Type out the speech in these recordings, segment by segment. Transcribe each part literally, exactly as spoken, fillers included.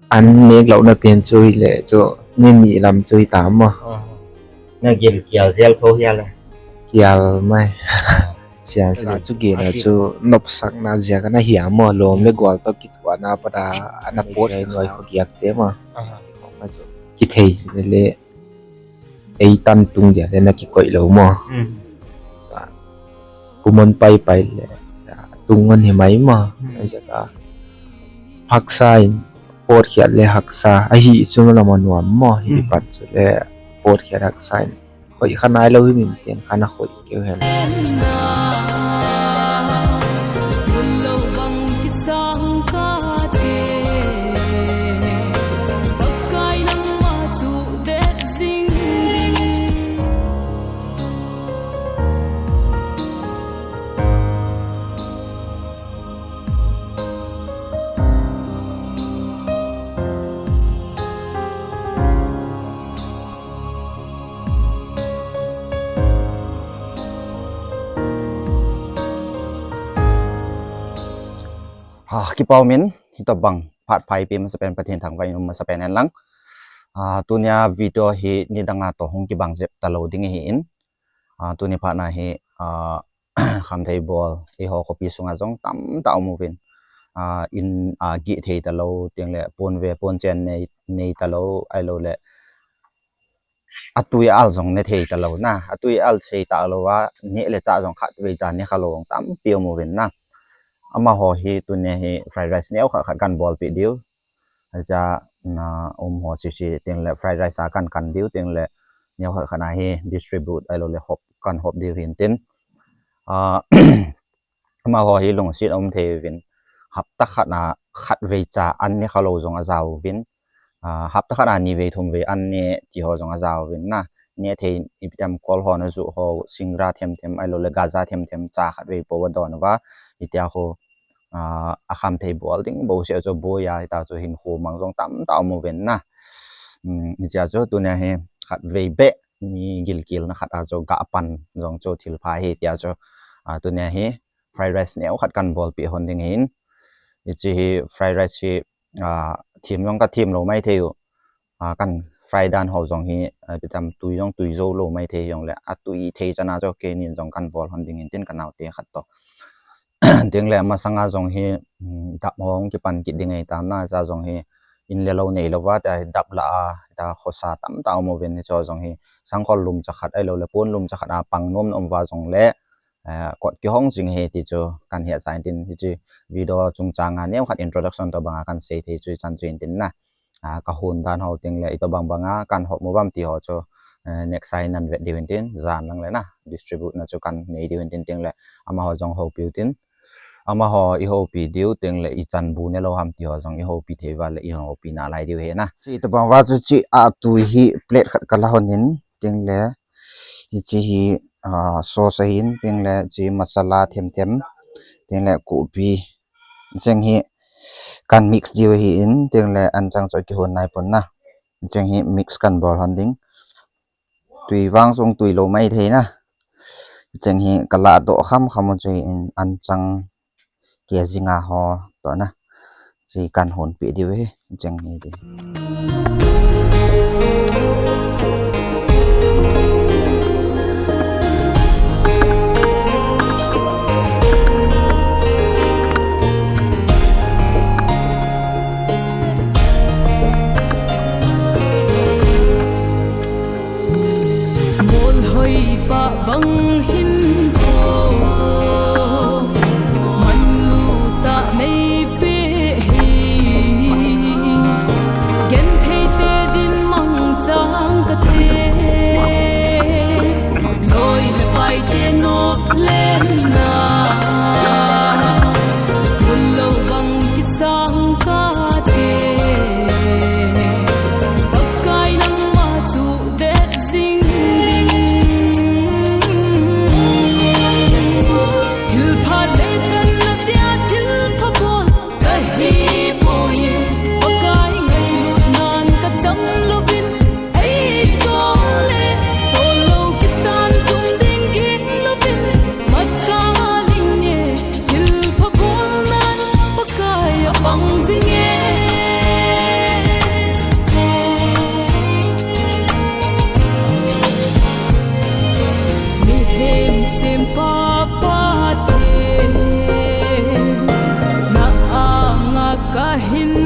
An nek lou na pen chu hile chu ni ni lam chu hita mo. Na gel kial zel tho hia le. Kial mai. Sian sa chu gel a chu nopsakna ziak ana hia mo, lom le gol to kithuana pa ta ana pot noi kho giak te mo. Kithei le ei tan tung dia le na kikoi lou mo. Kumon pai pai le tung ngon hi mai mo. Ai jaka haksa in pot khiat le haksa ahi chu na lama nuam mo, hi pat chu le pot khiat haksa in. Khoi kha nai lou hi min tian kha na khoi keu hen. Ha, kipa umin, hitobang phat pha ipi masapen Pathen thangvah in um masapen hen lang. Ah, tunia video hi nidanga toh hung kibang jep talou ding ahin. Ah, tuni phat na hi, ah, khamthei bol, eiho khopi sunga jong tamtah um uvin. Ah, in, ah, gih thei talou, tiang le pon ve, pon chen nei, nei talou, ahilou le atui al jong ne thei talou na, atui al thei talou a, neh le chah jong khatvei cha ne khalou jong tampi um uvin na. Amaho hi tunia hi fried rice neo khat khat kan bolpeh diu. Acha na um ho sisi tiang le fried rice a kan kan diu tiang le neo khat khat na hi distribute ahilou le hop kan hop diu hin tin. Ah, amaho hi lungset um thei uvin hapta khat na khatvei cha an ne khalou jong ajao uvin. Ah, hapta khat a nivei thumvei an ne ti ho jong ajao uvin na. Ne thei ipi tam kol ho na ju ho singra them them ahilou le gaza them them cha khatvei po va don va itia ho, ah, akhamthei bol ding bou se chu boi a hita chu hin khu mang jong tamtah um uvin na. Um, ni cha chu tunia hi khatvei beh mi gilkel na khat a chu ga pan jong chu thil pha hi tia chu, ah, tunia hi fried rice neo khat kan bolpeh hon ding hin. Hiche hi fried rice hi, ah, thim jong ka thim lou mai thei u. Ah, kan fry dan ho jong hi, ah, ipi tam tui jong tui jou lou mai thei jong le, atui thei chan a chu keinin jong kan bol hon ding hin tin ka naote khat toh. Tiang le masanga jong hi, um, dap ho hung kipan kit ding ahi ta na, cha jong hi in le lou nei lou va, ta dap la a, ta khosa tamtah um uvin hicho jong hi, sangkhol lum cha khat ahilou le pon lum cha khat a pang nom na um va jong le, eh, kot kihong jing hi ti chu kan hetsah in tin, hiche video chungchang a neo khat introduction toh banga kan sei thei chu ichan chu in tin na. Ah, ka hon dan ho tiang le itobang banga kan hop mu vam ti ho chu, eh, next a hin nan vet diu hin tin, jan lang le na, distribute na chu kan nei diu hin tin tiang le, amaho jong houpi u tin, amaho i houpi diu tiang le ichan bu ne lou ham ti ho jong i houpi thei va le i houpi nalai diu hi na. Hiche itobang va chu hiche atui hi plate khat ka la hon in tiang le, hiche hi, ah, sauce ahin tiang le hiche masala them them tiang le kopi. Cheng hi kan mix diu ahin, tiang le anchang chu kihon nai pon na. Cheng hi mix kan bol hon ding. Tui vang jong tui lou mai thei na. Cheng hi ka la doh kham kham u chu hin anchang kia jinga ho toh na. Chu kan honpeh diu ahi. Cheng hi ding. Molhoi pa bang hin ko, manlu ta nei pe hi, genthei te din mangchang kate, loi le pai te nop len na, un lou bang kisang kate, Pakai nangma tu det jing ding.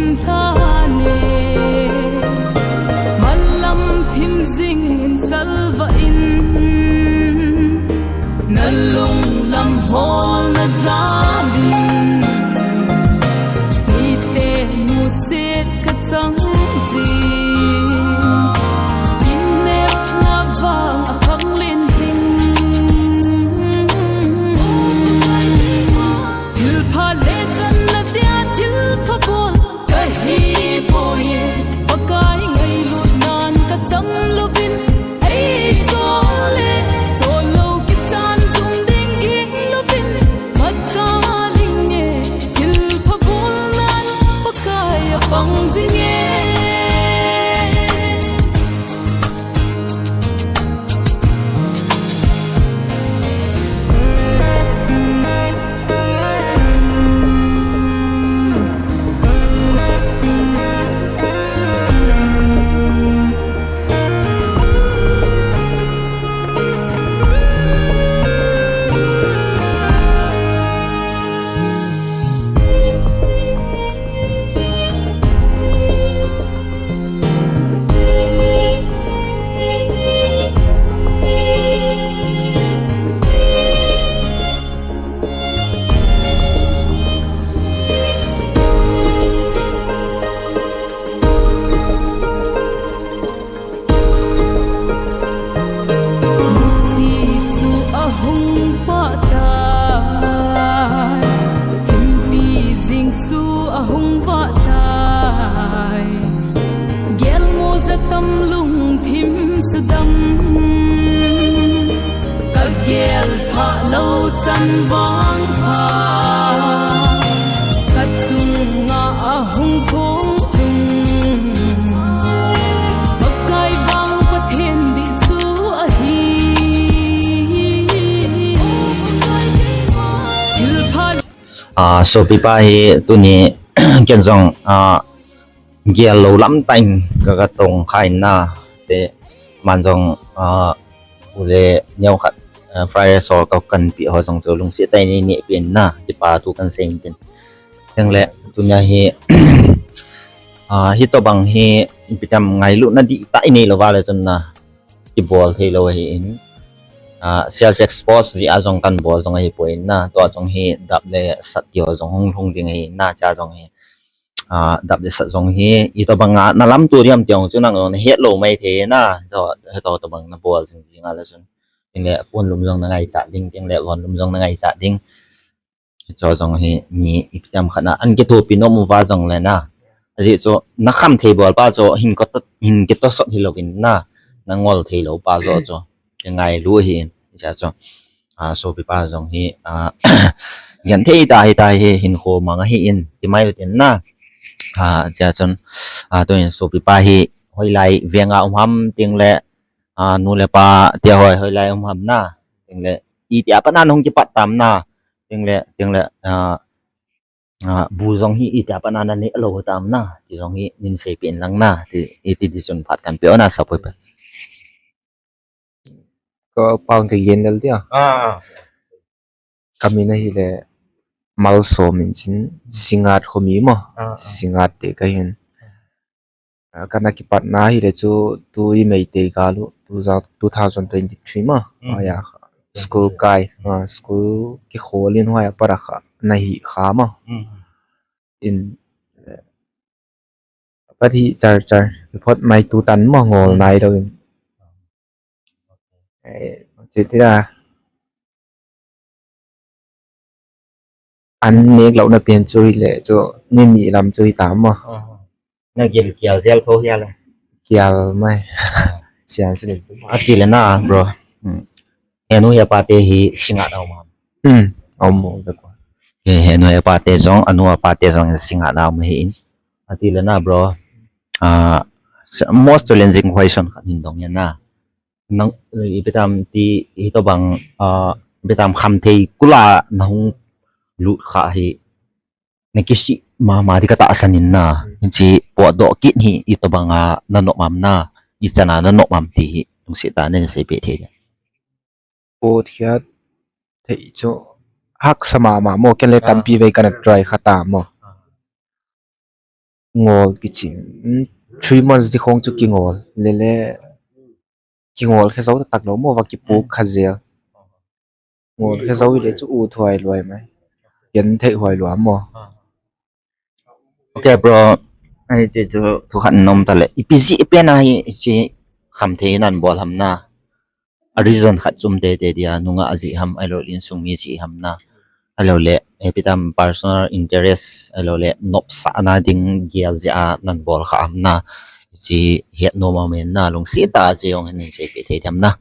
Lhane, malam thim jing in salva in, nalung lam hol na jam in, nite musit kachang jing, innep na vang akhang len jing. Thilpha le channa dia thilpha bol kahi poi e. Pakai ngailut nan kacham louvin, ei chol le chol lou kisan jum ding ging louvin, macha ling e. Thilpha bol nan Pakai apang jing e. Muchi chu ahung pah tai, thimpi jing chu ahung vah tai. Gelmo jatam lungthim sudam, kagel phah lou chan vang pha, kachunga ahung thong thung. Pakai vang Pathen dih chu ahi. Thilpha. Ah, sopipa hi tuni ken jong, ah, gel lou lam tah in ka, ka tong kha in na. Te man jong, ah, u le neo khat, ah, Friday sol ka kan pi ho jong chu lungset tah in nei pi in na. Kipa thu kan sei in tin. Tengle tunia hi, ah, hitobang hi ipi tam ngailutna dihtah i nei lou va le chun na kibol thei lou ahi in. Ah, self expose jeh a jong kan bol jong ahi poi in na. Tua jong hi dap le sat ti ho jong hung lhung ding ahi in na. Cha jong hi, ah, dap le sat jong hi itobang a na lamto diam ti jong chu nang jong na het lou mai thei na. Tua, tua, tobang na bol jing jing a le chun. Tengle pon lum jong na ngaichat ding, tengle von lum jong na ngaichat ding. Chu jong hi mi ipi tam khat na an kithopi nom uva jong le na. Ajeh chu na kham thei bol pa chu hin ko to, hin kito sot hi lou in na. Na ngol thei lou pa jo chu. Ka ngailu ahi in. Cha chu. Ah, sopipa jong hi, ah, gen thei ta hi ta hi hin kho mang ahi in. Ti mai u tin na. Ah, cha chun. Ah, tuin sopipa hi hoilai veng a um ham tengle, ah, nu le pa tia hoi hoilai um ham na. Tengle itia pat na hung kipat tam na. Tengle, tengle, ah, ah, bu jong hi itia pat na na ne lou tam na. Ti jong hi nin sei pi in lang na. Ti, iti di chun phat kan pe o na sa poi pa. Ko pang ka gen lel dia. Ah. Ka min ahile Malsom in chin, Singngat khomi mo. Ah, ah. Singngat te ka hin. Ah, kana kipatna hi le chu tu i Meitei gal u, tu ja, two thousand twenty-three ma. Mm. Ah, ya, school kai, ah, school kikhol in huai a pat a kha, na hi kha ma. Mm. In, eh, pat hi char char, kiphot mai tu tan ma ngol nai lou in. Eh, chi ti la. An nek lou na pen chu hi le chu, ni ni lam chu hi ta ma. Aha. Na gel kial zel tho hia le. Kial mai. Sian sini. Ati le na, bro. Hmm. Henu hia pa te hi Singngat a um am? Hmm. Aum mo be ko. He, henu hia pa te jong, anu a pa te jong Singngat a um hi in. Ati le na, bro. Ah, s-, most challenging question khat hin dong ya na. Nang, eh, ipi tam ti, hitobang, ah, ipi tam kham thei kula na hung lut kha hi, na kisih mama di ka tahsan in na. Mm. Hichi potdoh kit hi, itobang a na nop am na, ichan a na nop am ti hi, lungset tah in nei sei peh thei. Pot khiat thei chu haksa mama mo, ken le tampi vei kana try kha ta mo. ngol kichi, three months di khong chu kingol lele, kingol khe zo tak lo mo, va kipu kha zel. Ngol khe zo le chu u thuai luai mai, gen thei huai lua mo. Okay bro, ai che chu thu khat nom ta le, ipi ji ipi na hi chi kham thei nan bol ham na. A reason khat chum te te dia nunga a ji ham, ai lo lin sung mi ji ham na. Ai lo le, epi tam personal interest, ai lo le nopsa na ding gial ji a nan bol kha ham na. Chi het nom a men na, lungsi ta ji ong hin sei pe thei dem na.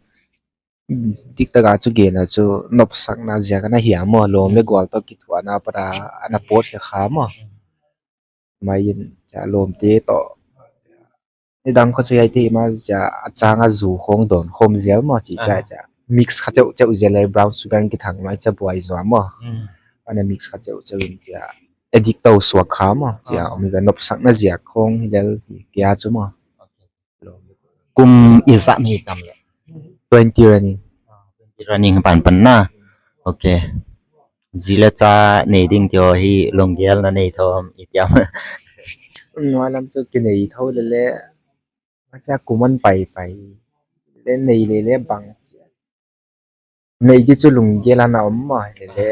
Dik taka chu gen a chu nopsakna ziak ana hi a mo, lom le gual to kithuana pata ana pot khe kha mo. Mai in cha lom te to. Ni dang kho chu ai te ma cha achanga zu khong don khom zel mo chi cha cha. Mix kha cheu cheu zel ai brown sugar ki thang mai cha buai zo mo. Ana mix kha cheu cheu in cha. Addict to suak kha mo cha. Mi ga nopsakna ziak khong hi lel ki a chu mo. Kum ijat nei tam le? Twenty running. Running pan pan na. Okay. Ji le cha nei ding ti ho hi lunggel na nei thom itiam? Nua lam chu kinei tho le le. Macha kuman pai pai. Le nei le le bang chi. Nei di chu lunggel ana om ma le le.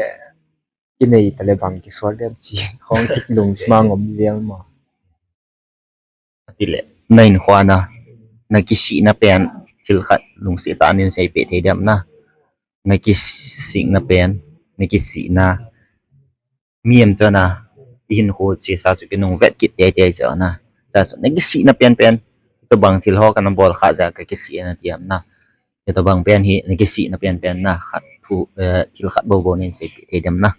Kinei ta le bang kisuak dem chi. Khong chi lung chi mang om zel ma. Ati le, na in khuana, na kisihna pen, thil khat lungsi ta nin sei pe thei dem na. Na kisihna pen, na kisihna. Mi em chona, i hin khu chi sa chu kinung vet kit tei tei chona. Sa chu, na kisihna pen pen, to bang thil ho kana bol kha ja ka kisihna ti em na. To bang pen hi, na kisihna pen pen na, khat thu, eh, thil khat bo bo nin sei pe thei dem na.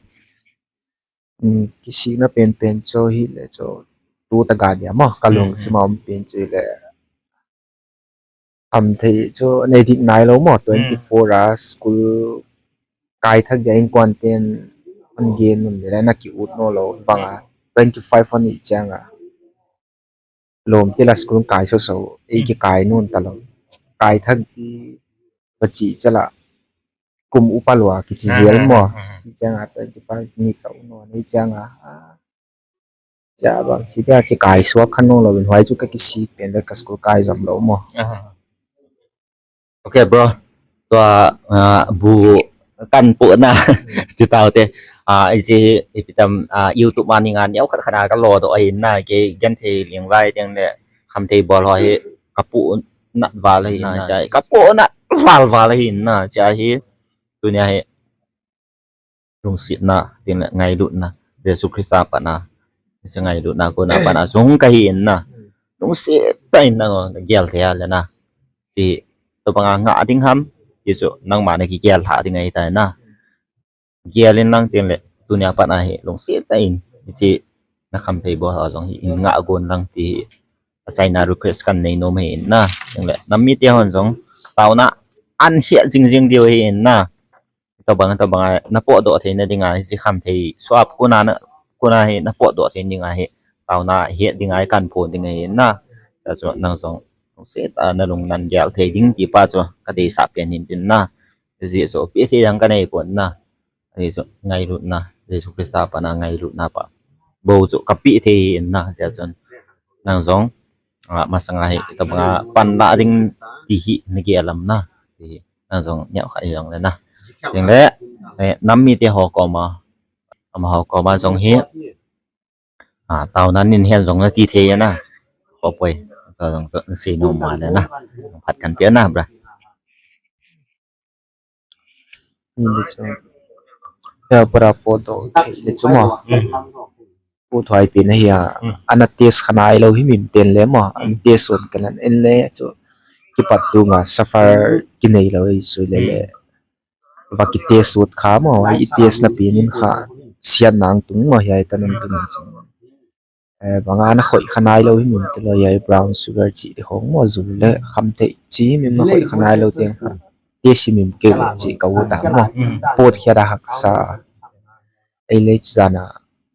Kisihna pen pen chu hi le chu tu ta ga dia mo ka lung sima um pen chu le am thei chu nei dik nai lo mo twenty four a school kai thak dia in kwan ten an gen nun le na ki ut no lo vanga twenty five an i changa lom tila school kai so so ei ki kai nun ta lo kai thak di pachi chala kum upa lua kichi zel mo chi changa twenty five ni ka uno nei changa cha bang chi dia ki kai suak khan nung lo in huai chu ka kisik pen le ka school kai jam lo mo. Okay bro, tua bu kan pu na ti tau te. Ai chi ipi tam YouTube ma ni ngan yau khat khat na ka lo do ai na ke gen thei ling lai teng le kham thei bol ho hi ka pu nat val hi na cha ka pu nat val val hi na cha hi tunia hi lungsetna tin le ngailutna Jesu Christa pana se ngailutna kona pana jong ka hi in na lungset ta in na gel thei a le na si to banga nga ding ham Jesu nangma na ki gel ha ding ai ta na gel in lang tin le tunia pana hi lungset ta in si na kham thei bol ho jong hi in nga gon lang ti hi a chaina request kan nei nom hi in na tin le nam mite hon jong tauna an hia jing jing diu hi in na tobang tobang na potdoh theina dinga hi kham thei suap kona na kona hi na potdoh thei dinga hi tauna hi dinga hi kan phon dinga hi na ta chu nang jong se ta na lung nan gel thei ding ti pa chu ka deisah pen hin tin na ji chu pi thei dang ka nei pon na ji chu ngailutna Jesu Christa pana ngailutna pa bou chu ka pi thei in na ja chun nang jong masanga hi tobanga pan la ding ti hi na gel lam na ti hi nang jong neo kha jong le na jing le nam mite ho koma ama ho koma jong hi tauna nin hen jong na ti thei na ko poi jong si no ma le na phat kan pe na bra. Para potdoh thei le chu mo. Pothuai pi na hi a ana test kha nai lo hi mim ten le mo an test on kan an en le chu kipat tunga suffer kinei lo hi chu le le va ki test ut kha mo i test na pi nin kha siat nang tung mo hi ai ta nan tung chu banga na khoi kha nai lo hi mim te lo hi ai brown sugar chi te khong mo zu le kham thei chi mim na khoi kha nai lo te kha test hi mim ke chi ka u ta mo pot khia da haksa ei le chi zana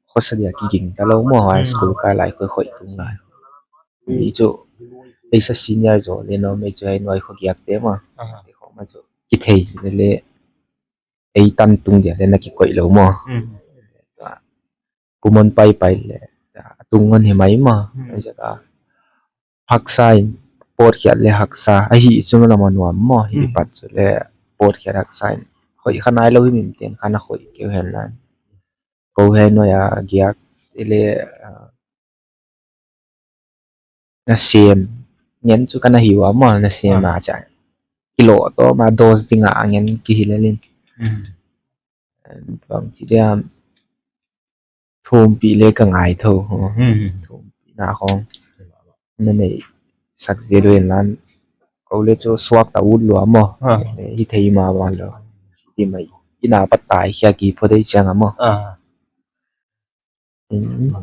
khosa dia ki ging ta lo mo high school kai lai khoi khoi tung lai. Ei chu ei sa senior zo le no mei chu ai noi kho giak te mo. Ei kho ma chu ki thei le le ei tan tung dia le na ki koi lo mo. Kumon pai pai le tung ngon hi mai mo. Hmm. Ai jat a. Haksa in, pot khiat le haksa. Ahi chu na ma nuam mo. Hi Hmm. pat chu le pot khiat haksa in. Hoi kha nai lo hi mim ten kha na hoi keu hen lan. Ko he noi a giak. Ile, ah, na sem. Ngen chu kana hiu a mo, na sem Hmm. a cha. Kilo to ma dos ding a ngen ki hi le lin. Hmm. Bang chi dia thumpi le ka ngai tho. Hmm. Thumpi na khong. Na nei sak je lo in lan. Ko le chu suak ta ut lua mo. Ah. Hi thei ma ma lo. Ti mai. Ina pat tai khia ki pho dei chang a mo. Ah. Hmm.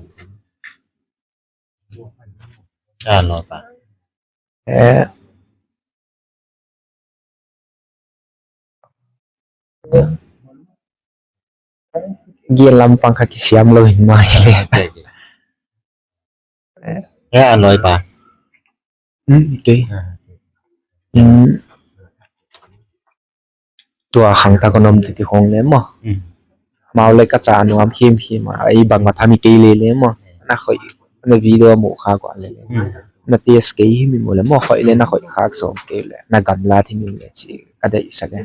Ah, lo pa. Eh. Gel lampang kha kisiam lo hin mai le. Okay, okay. Eh. Eh, a loi pa. Hmm, okay. Ah. Hmm. Tua khang ta konom titi khong le mo. Hmm. Mau le ka cha nuam khim khim a, ai bang ma thami kei le le mo. Na khoi, na video mo kha ko le le. Hmm. Na test kei hi mi mo le mo, khoi le na khoi khak som kei le. Na gamla thi mi le chi ka dei sa le.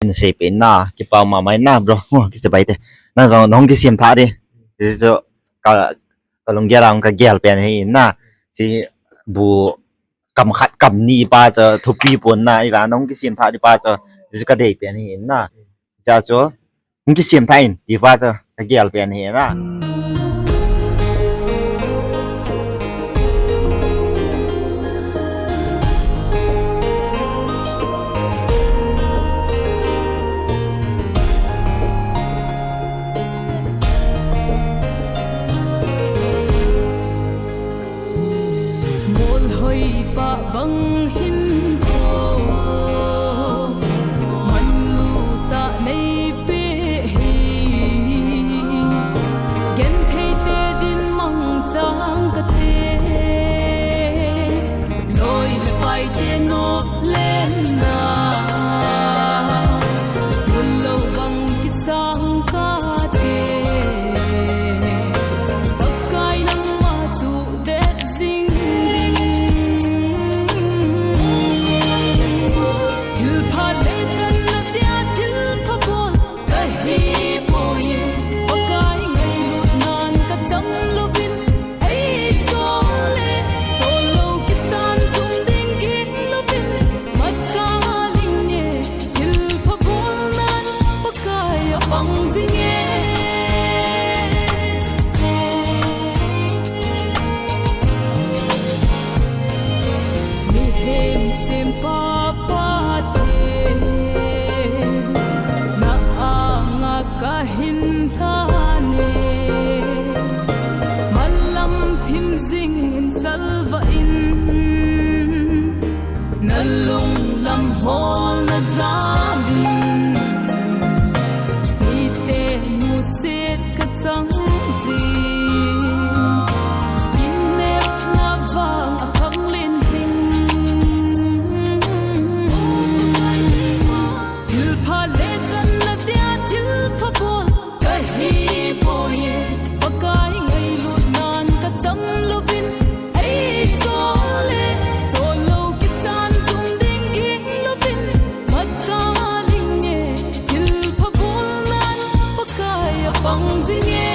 Ni sei pe na, kipa ma mai na, bro. Mo, ki se bai te. Na jong, nong ki sim tha di. Ki se jo, ka, ka lung gel ang ka gel pen hi na. Si bu kam khat kam ni pa cha thupi pon na, i va nong ki sim tha di pa cha. Ki se ka dei pen hi na. Cha cho, nong ki sim tha in, di pa cha, ka gel pen hi na. Molhoi pa bang hin ko, manlu ta nei pe hi, genthei te din mangchang ka te, loi le pai te nop len na, mun lo bang kisang ka te, Pakai nangma tu det jing ding. Thil pha le channa dia thil pha bol ka hi poi e. Pakai ngailut nan ka cham louvin, ei chol le chol lou kisan sum ding gin louvin, macha ling e. Thil pha bol nan Pakai a pang jing e. Mihem sempa pa te, na anga ka hin lhan e. Malam thim jing in salva in, na lunglam hol na jal in, mite musit ka chang jing, in nep na vang a khang len jing. Thil pha le channa dia thil pha bol ka hi poi e. Pakai ngailut nan ka cham louvin, ei chol le chol lou kisan sum ding gin louvin, macha ling e. Thil pha bol nan Pakai a pang jing e.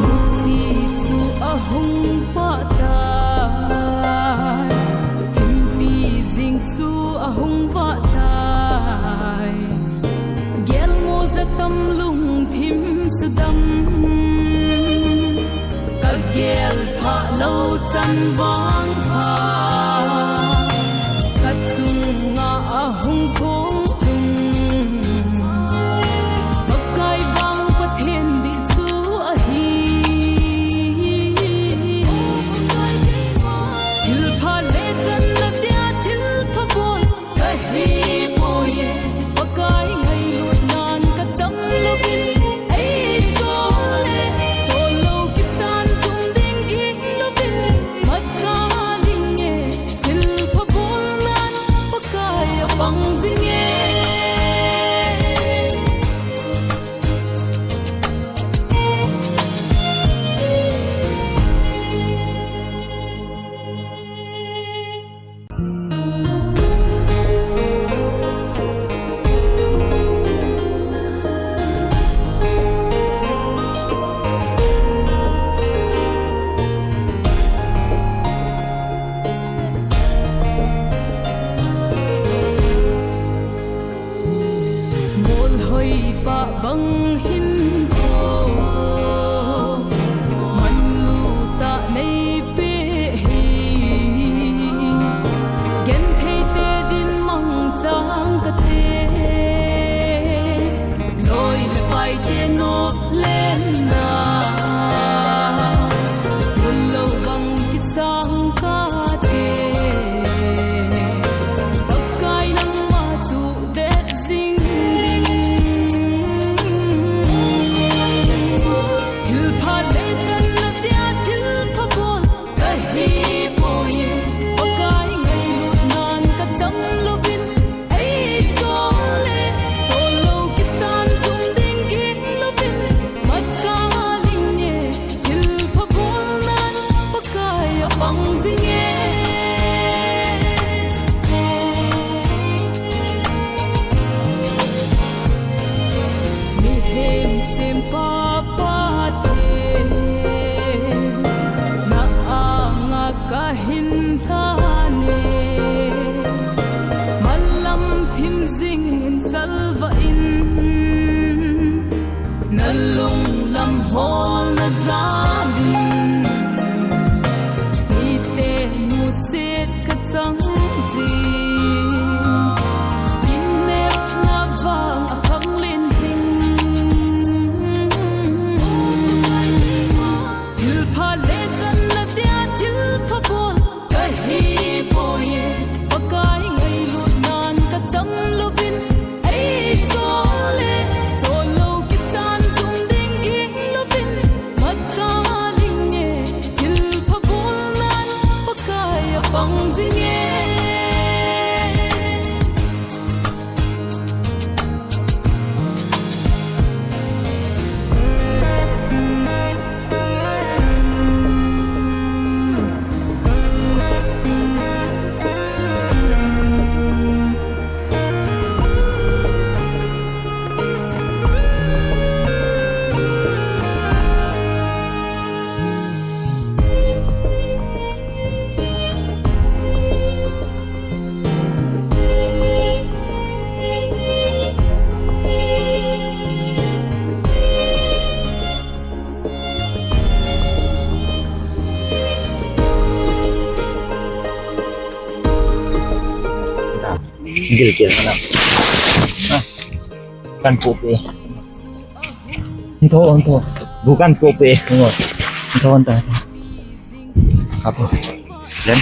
Muchi chu ahung pah tai, thimpi jing chu ahung vah tai. Gelmo ja tam lu Sudam ka gel pha lo chan vang pha ka chunga a hung phong tung. Pakai vang Pathen di chu ahi. Thil pha le chan na dia thil pha bol. Ka hi poi e, Pakai ngailut nan ka cham lovin, ei chol e, chol lo kisan sum ding gin lovin, macha ding e, thil pha bol nan Pakai a pang jing e. Molhoi pa bang hin ko, manlu ta nei pe hi. Genthei te din mangchang kate, loi le pai te nop len na, mun lo bang kisang kate. Pakai nangma tu det jing ding. Thil pha le chan na dia thil pha bol ka hi poi e. Pakai ngailut nan ka cham lovin, ei chol e, chol lo kisan sum ding gin lovin, macha ding e, thil pha bol nan Pakai a pang jing e. Mihem sempa Pathen, na anga ka hin lhan e. Malam thim jing in salva in, na lunglam hol na jal in, mite musit ka chang jing, kinepna vang a khang len jing. Thil pha le chan na dia thil pha bol ka hi poi e. Pakai ngailut nan ka cham lovin, ei chol e, chol lo kisan sum ding gin lovin, macha ding e, thil pha bol nan Pakai a pang jing e. Gilkel na. Ah. Kan pu pe. Nto, nto. Bukan pu pe. Nto, nto. Apo. Lem.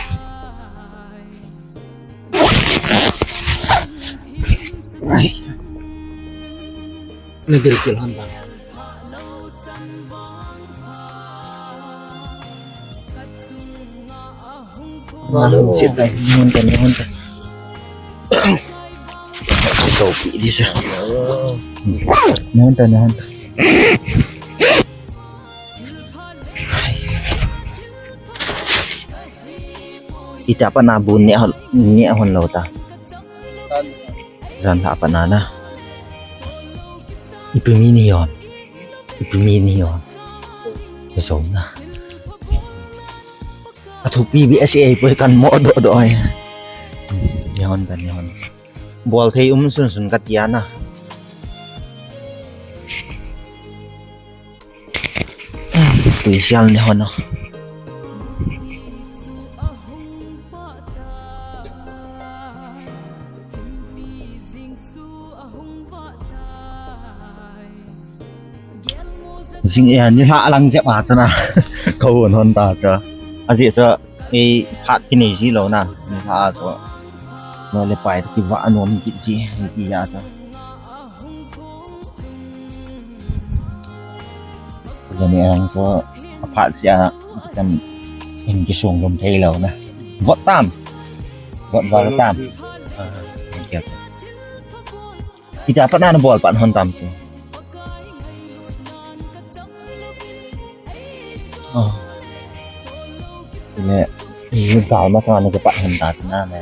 Ai. Nagilkel hon ba. Nahung sit lai, nahung ta, nahung ta. Kau pi di sa. Nahung ta, nahung ta. Ita pa na bu ni a, ni a hon lo ta. Jan la pa na na. Ipi mi ni yon. Ipi mi ni yon. Zo na. A thupi bi a si ei poi kan mo do do ai. Ni hon ta ni hon. Bol thei um sun sun ka tia na. Tui sial ni hon a. Jing e, nilhah lang jep a chun a. Ka hon hon ta chu. Ajeh chu, ei phat kinei ji lou na. Nilhah a chu. Loi le pai toh kivah nom kit ji. Ei ti a chu. Lani ang chu aphat sia tam in kisung lum thei lou na. Vot tam. Vot val tam. Ah, okay, okay. Ita pat na bol pat hon tam chu. Oh. Ile, ile gal ma sa na pat hon ta chu na ne.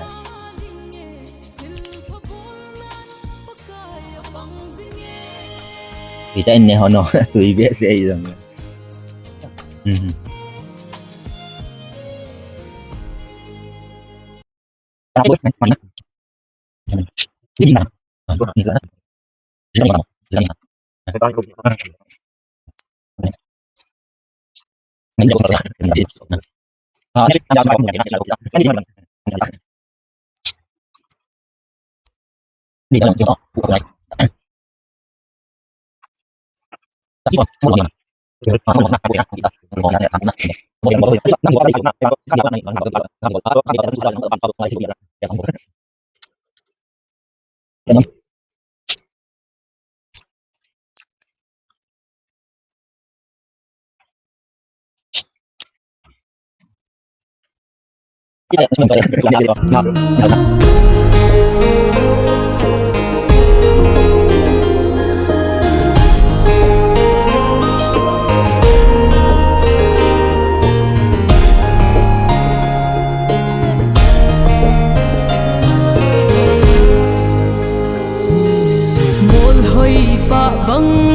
Ita in ne hono, tui be se i jong. Mhm. Molhoi pa bang